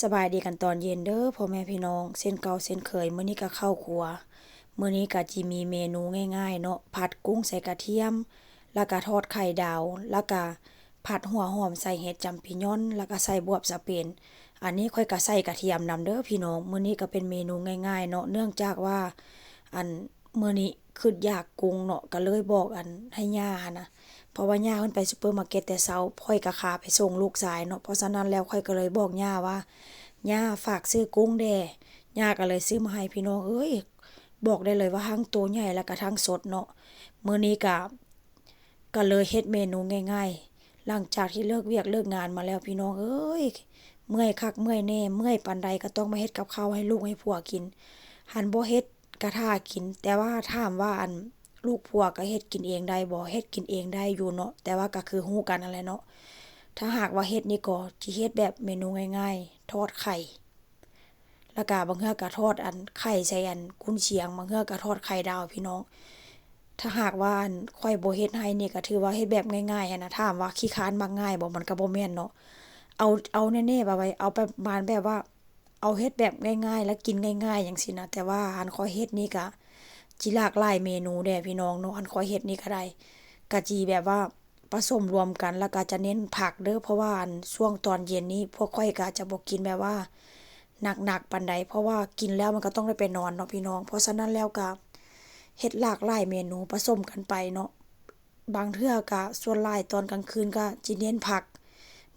ສະບາຍດີກັນຕອນເຢັນເດີ້ພໍ່ແມ່ພີ່ນ້ອງ ເຊັ່ນເກົ່າເຊັ່ນເຄີຍ ມື້ນີ້ກໍເຂົ້າຄົວ. ມື້ນີ້ກໍຊິມີເມນູງ່າຍໆເນາະ ຜັດກຸ້ງໃສ່ກະທຽມ ແລ້ວກໍທອດໄຂ່ດາວ ແລ້ວກໍຜັດຫົວຫອມໃສ່ເຫັດຈຳປີຍອນ ແລ້ວກໍໃສ່ບວບສະເປນ. ອັນນີ້ຂ້ອຍກໍໃສ່ກະທຽມນຳເດີ້ພີ່ນ້ອງ. ມື້ນີ້ກໍເປັນເມນູງ່າຍໆເນາະ ເນື່ອງຈາກວ່າ ອັນ ມື້ນີ້ຄຶດຢາກກຸ້ງເນາະ ກໍເລີຍບອກອັນໃຫ້ຍ່າຫັ້ນນະ ເພາະວ່າຍ່າເພິ່ນໄປຊຸບເປີມາເກັດແຕ່ເຊົ້າ ຂ້ອຍກໍຄາໄປສົ່ງລູກຊາຍເນາະ. ເພາະສະນັ້ນແລ້ວຂ້ອຍກໍເລີຍບອກຍ່າວ່າ ຍ່າ ຝາກຊື້ກຸ້ງແດ່. ຍ່າກໍເລີຍຊື້ມາໃຫ້ພີ່ນ້ອງເອີຍ. ບອກໄດ້ເລີຍວ່າທັງໂຕໃຫຍ່ ແລ້ວກໍທັງສົດເນາະ. ມື້ນີ້ກໍ ກໍເລີຍເຮັດເມນູງ່າຍໆ ຫຼັງຈາກທີ່ເລີກວຽກເລີກງານມາແລ້ວ ພີ່ນ້ອງເອີຍ ເມື່ອຍຄັກເມື່ອຍແນ່ ເມື່ອຍປານໃດກໍຕ້ອງມາເຮັດກັບເຂົ້າໃຫ້ລູກໃຫ້ຜົວກິນ. ຄັນບໍ່ເຮັດ ກະຖ້າກິນ. ແຕ່ວ່າຖາມວ່າ ອັນ ລູກຜົວກໍເຮັດກິນເອງໄດ້ບໍ່? ເຮັດກິນເອງໄດ້ຢູ່ເນາະ ແຕ່ວ່າກໍຄືຮູ້ກັນຫັ້ນແຫຼະເນາະ. ຖ້າຫາກວ່າເຮັດນີ້ກໍຊິເຮັດແບບເມນູງ່າຍໆ ທອດໄຂ່ ແລ້ວກໍບາງເທື່ອກໍທອດ ອັນ ໄຂ່ໃສ່ ອັນ ກຸນຊຽງ ບາງເທື່ອກໍທອດໄຂ່ດາວ ພີ່ນ້ອງ. ຖ້າຫາກວ່າ ອັນ ຂ້ອຍບໍ່ເຮັດໃຫ້ນີ້ ກໍຖືວ່າເຮັດແບບງ່າຍໆຫັ້ນນະ. ຖາມວ່າຂີ້ຄ້ານມັກງ່າຍບໍ່? ມັນກໍບໍ່ແມ່ນເນາະ. ເອົາ ເອົາແນ່ໆ ວ່າໄວ້ ເອົາປະມານແບບວ່າ ເອົາເຮັດແບບງ່າຍໆ ແລ້ວກິນງ່າຍໆ ຈັ່ງຊີ້ນະ. ແຕ່ວ່າອັນຂ້ອຍເຮັດນີ້ກະຊິຫຼາກຫຼາຍເມນູແດ່ພີ່ນ້ອງເນາະ. ອັນຂ້ອຍເຮັດນີ້ກະໄດ້ ກະຊິແບບວ່າປະສົມລວມກັນ ແລ້ວກະຈະເນັ້ນຜັກເດີ້ ເພາະວ່າອັນຊ່ວງຕອນເຢັນນີ້ ພວກຂ້ອຍກະຈະບໍ່ກິນແບບວ່າໜັກໆປານໃດ ເພາະວ່າກິນແລ້ວມັນກະຕ້ອງໄດ້ໄປນອນເນາະພີ່ນ້ອງ. ເພາະສະນັ້ນແລ້ວກະເຮັດຫຼາກຫຼາຍເມນູປະສົມກັນໄປເນາະ. ບາງເທື່ອກະ ສ່ວນຫຼາຍຕອນກາງຄືນກະຊິເນັ້ນຜັກ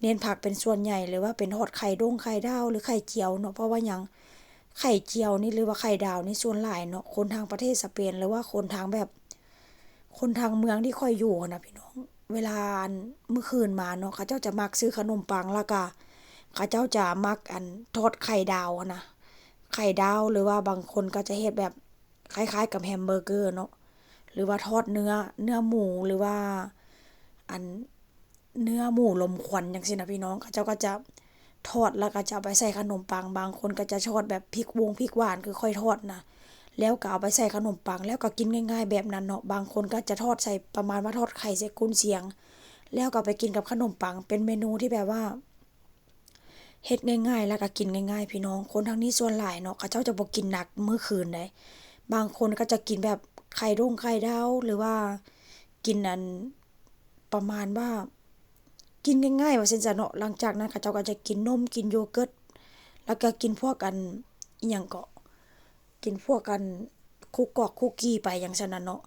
ເນັ້ນຜັກເປັນສ່ວນໃຫຍ່ ຫຼືວ່າເປັນທອດໄຂ່ດົງໄຂ່ດາວ ຫຼືໄຂ່ຈຽວເນາະ. ເພາະວ່າຫຍັງ? ໄຂ່ຈຽວນີ້ ຫຼືວ່າໄຂ່ດາວນີ້ ສ່ວນຫຼາຍເນາະ ຄົນທາງປະເທດສະເປນ ຫຼືວ່າຄົນທາງແບບ ຄົນທາງເມືອງທີ່ຂ້ອຍຢູ່ຫັ້ນນະພີ່ນ້ອງ ເວລາ ອັນ ມື້ຄືນມາເນາະ ເຂົາເຈົ້າຈະມັກຊື້ຂະໜົມປັງ ແລ້ວກະເຂົາເຈົ້າຈະມັກ ອັນ ທອດໄຂ່ດາວຫັ້ນນະ ໄຂ່ດາວ ຫຼືວ່າບາງຄົນກໍຈະເຮັດແບບ ຄ້າຍໆກັບແຮມເບີເກີເນາະ ຫຼືວ່າທອດເນື້ອ ເນື້ອໝູ ຫຼືວ່າ ອັນ ເນື້ອໝູລົມຄວັນຈັ່ງຊີ້ນະພີ່ນ້ອງ. ເຂົາເຈົ້າກໍຈະທອດ ແລ້ວກໍຈະເອົາໄປໃສ່ຂະໜົມປັງ ບາງຄົນກໍຈະທອດແບບພິກວົງພິກຫວານຄືຂ້ອຍທອດນະ ແລ້ວກໍເອົາໄປໃສ່ຂະໜົມປັງ ແລ້ວກໍກິນງ່າຍໆແບບນັ້ນເນາະ. ບາງຄົນກໍຈະທອດໃສ່ ປະມານວ່າທອດໄຂ່ໃສ່ກຸ້ນຊຽງ ແລ້ວກໍເອົາໄປກິນກັບຂະໜົມປັງ ເປັນເມນູທີ່ແບບວ່າ ເຮັດງ່າຍໆ ແລ້ວກໍກິນງ່າຍໆ ພີ່ນ້ອງ. ຄົນທາງນີ້ສ່ວນຫຼາຍເນາະ ເຂົາເຈົ້າຈະບໍ່ກິນໜັກມື້ຄືນໃດ໋ ບາງຄົນກໍຈະກິນແບບໄຂ່ດົງໄຂ່ດາວ ຫຼືວ່າກິນ ອັນ ປະມານວ່າກິນງ່າຍໆ ວ່າຊັ້ນຊະເນາະ. ຫຼັງຈາກນັ້ນເຂົາເຈົ້າກໍຈະກິນນົມ ກິນໂຢເກີດ ແລ້ວກໍກິນພວກ ອັນ ອີ່ຫຍັງເກາະ ກິນພວກ ອັນ ຄຸກກອກຄຸກກີໄປຈັ່ງຊັ້ນນະເນາະ.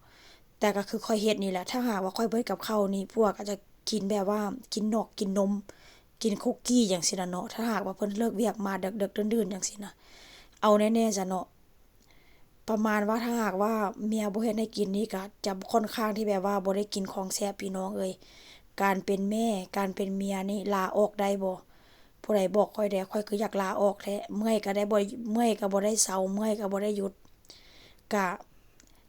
ແຕ່ກໍຄືຂ້ອຍເຮັດນີ້ແຫຼະ ຖ້າຫາກວ່າຂ້ອຍບໍ່ເຮັດກັບເຂົ້ານີ້ ພວກກໍຈະກິນແບບວ່າກິນນອກກິນນົມ ກິນຄຸກກີຫຍັງຊີ້ນະເນາະ. ຖ້າຫາກວ່າເພິ່ນເລີກວຽກມາເດິກໆ ດື່ນໆ ຫຍັງຊີ້ນະ ເອົາແນ່ໆຊະເນາະ. ປະມານວ່າຖ້າຫາກວ່າເມຍບໍ່ເຮັດໃຫ້ກິນນີ້ ກໍຈະຂ້ອນຂ້າງທີ່ແບບວ່າບໍ່ໄດ້ກິນຂອງແຊບ ພີ່ນ້ອງເອີຍ. ການເປັນແມ່ ການເປັນເມຍນີ້ລາອອກໄດ້ບໍ່? ຜູ້ໃດບອກຂ້ອຍແດ່ ຂ້ອຍຄືຢາກລາອອກແທ້. ເມື່ອຍກໍໄດ້ບໍ່ ເມື່ອຍກໍບໍ່ໄດ້ເຊົາ ເມື່ອຍກໍບໍ່ໄດ້ຢຸດ. ກະ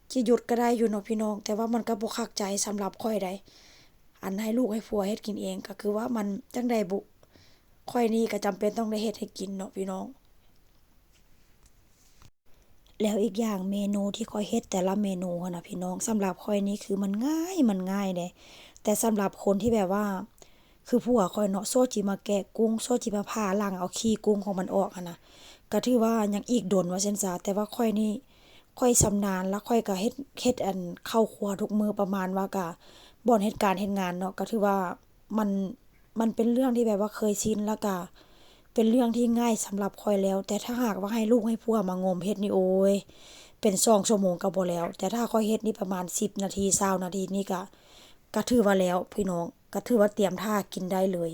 ຊິຢຸດກໍໄດ້ຢູ່ເນາະພີ່ນ້ອງ ແຕ່ວ່າມັນກໍບໍ່ຄັກໃຈສຳລັບຂ້ອຍໃດ໋. ອັນໃຫ້ລູກໃຫ້ຜົວເຮັດກິນເອງ ກໍຄືວ່າມັນຈັ່ງໃດບຸ ຂ້ອຍນີ້ກໍຈຳເປັນຕ້ອງໄດ້ເຮັດໃຫ້ກິນເນາະພີ່ນ້ອງ. ແລ້ວອີກຢ່າງເມນູທີ່ຂ້ອຍເຮັດແຕ່ລະເມນູຫັ້ນນະພີ່ນ້ອງ ສຳລັບຂ້ອຍນີ້ຄືມັນງ່າຍ ມັນງ່າຍເດ້. ແຕ່ສຳລັບຄົນທີ່ແບບວ່າ ຄືຜົວຂ້ອຍເນາະ ໂຊດຊິມາແກະກຸ້ງ ໂຊດຊິມາຜ່າຫຼັງເອົາຂີ້ກຸ້ງຂອງມັນອອກຫັ້ນນະ ກໍຖືວ່າຍັງອີກດົນວ່າຊັ້ນຊະ. ແຕ່ວ່າຂ້ອຍນີ້ ຂ້ອຍຊຳນານ ແລ້ວຂ້ອຍກໍເຮັດ ເຮັດ ອັນ ເຂົ້າຄົວທຸກມື້ ປະມານວ່າກະບ່ອນເຮັດການເຮັດງານເນາະ ກໍຖືວ່າມັນ ມັນເປັນເລື່ອງທີ່ແບບວ່າເຄີຍຊິນ ແລ້ວກະເປັນເລື່ອງທີ່ງ່າຍສຳລັບຂ້ອຍແລ້ວ. ແຕ່ຖ້າຫາກວ່າໃຫ້ລູກໃຫ້ຜົວມາງົມເຮັດນີ້ ໂອ້ຍ ເປັນສອງຊົ່ວໂມງກໍບໍ່ແລ້ວ. ແຕ່ຖ້າຂ້ອຍເຮັດນີ້ປະມານສິບນາທີ ຊາວນາທີນີ້ກະ ກະຖືວ່າແລ້ວພີ່ນ້ອງ ກໍຖືວ່າຕຽມຖ້າກິນໄດ້ເລີຍ.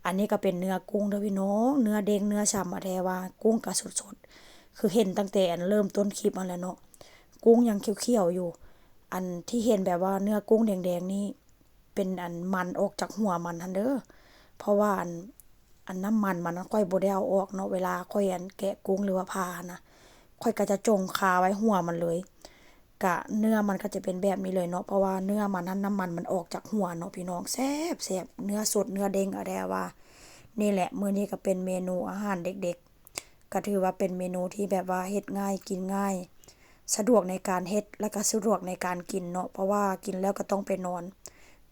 ອັນນີ້ກໍເປັນເນື້ອກຸ້ງເດີ້ພີ່ນ້ອງ ເນື້ອເດັງເນື້ອຊຳ ແທ້ວ່າກຸ້ງກໍສົດໆ ຄືເຫັນຕັ້ງແຕ່ອັນເລີ່ມຕົ້ນຄລິບຫັ້ນແຫຼະເນາະ ກຸ້ງຍັງຂຽວໆຢູ່. ອັນທີ່ເຫັນແບບວ່າເນື້ອກຸ້ງແດງໆນີ້ ເປັນອັນມັນອອກຈາກຫົວມັນຫັ້ນເດີ້ ເພາະວ່າອັນ ອັນນ້ຳມັນມັນຂ້ອຍບໍ່ໄດ້ເອົາອອກເນາະ ເວລາຂ້ອຍອັນແກະກຸ້ງ ຫຼືວ່າຜ່າຫັ້ນນະ ຂ້ອຍກໍຈະຈົ່ງຄາໄວ້ຫົວມັນເລີຍ. ກະເນື້ອມັນກໍຈະເປັນແບບນີ້ເລີຍເນາະ ເພາະວ່າເນື້ອມັນຫັ້ນ ນ້ຳມັນມັນອອກຈາກຫົວເນາະພີ່ນ້ອງ ແຊບໆ ເນື້ອສົດເນື້ອເດັງ ອະແດວ່າ. ນີ້ແຫຼະ ມື້ນີ້ກໍເປັນເມນູອາຫານເດັກໆ ກໍຖືວ່າເປັນເມນູທີ່ແບບວ່າເຮັດງ່າຍກິນງ່າຍ ສະດວກໃນການເຮັດ ແລ້ວກໍສະດວກໃນການກິນເນາະ ເພາະວ່າກິນແລ້ວກໍຕ້ອງໄປນອນ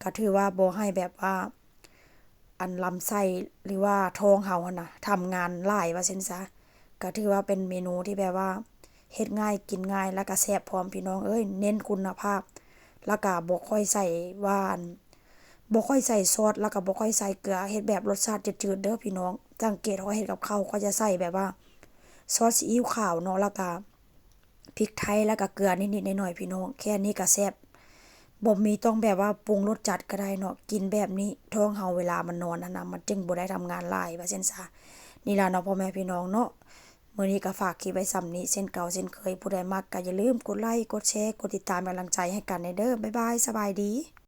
ກໍຖືວ່າບໍ່ໃຫ້ແບບວ່າ ອັນລຳໄສ້ ຫຼືວ່າທ້ອງເຮົາຫັ້ນນະ ທຳງານຫຼາຍວ່າຊັ້ນຊະ. ກໍຖືວ່າເປັນເມນູທີ່ແບບວ່າເຮັດງ່າຍ ກິນງ່າຍ ແລ້ວກໍແຊບພ້ອມ ພີ່ນ້ອງເອີຍ. ເນັ້ນຄຸນນະພາບ ແລ້ວກໍບໍ່ຄ່ອຍໃສ່ຫວານ ບໍ່ຄ່ອຍໃສ່ຊອດ ແລ້ວກໍບໍ່ຄ່ອຍໃສ່ເກືອ ເຮັດແບບລົດຊາດຈືດໆເດີພີ່ນ້ອງ. ສັງເກດເຮົາເຮັດກັບເຂົ້າ ຂ້ອຍຈະໃສ່ແບບວ່າຊອດຊີອິ້ວຂາວເນາະ ແລ້ວກໍ ພິກໄທ ແລ້ວກໍເກືອນິດໆໜ້ອຍໆ ພີ່ນ້ອງ. ແຄ່ນີ້ກໍແຊບ ບໍ່ມີຕ້ອງແບບວ່າປຸງລົດຈັດກໍໄດ້ເນາະ. ກິນແບບນີ້ ທ້ອງເຮົາເວລາມັນນອນຫັ້ນນະ ມັນຈຶ່ງບໍ່ໄດ້ທຳງານຫຼາຍວ່າຊັ້ນຊະ. ນີ້ລະເນາະ ພໍ່ແມ່ພີ່ນ້ອງເນາະ, ມື້ນີ້ກໍຝາກຄລິບໄວ້ສ່ຳນີ້ເຊັ່ນເກົ່າເຊັ່ນເຄີຍ. ຜູ້ໃດມັກກໍຢ່າລືມກົດໄລ ກົດແຊ ກົດຕິດຕາມເປັນກຳລັງໃຈໃຫ້ກັນແດ່ເດີ. ບາຍບາຍ ສະບາຍດີ.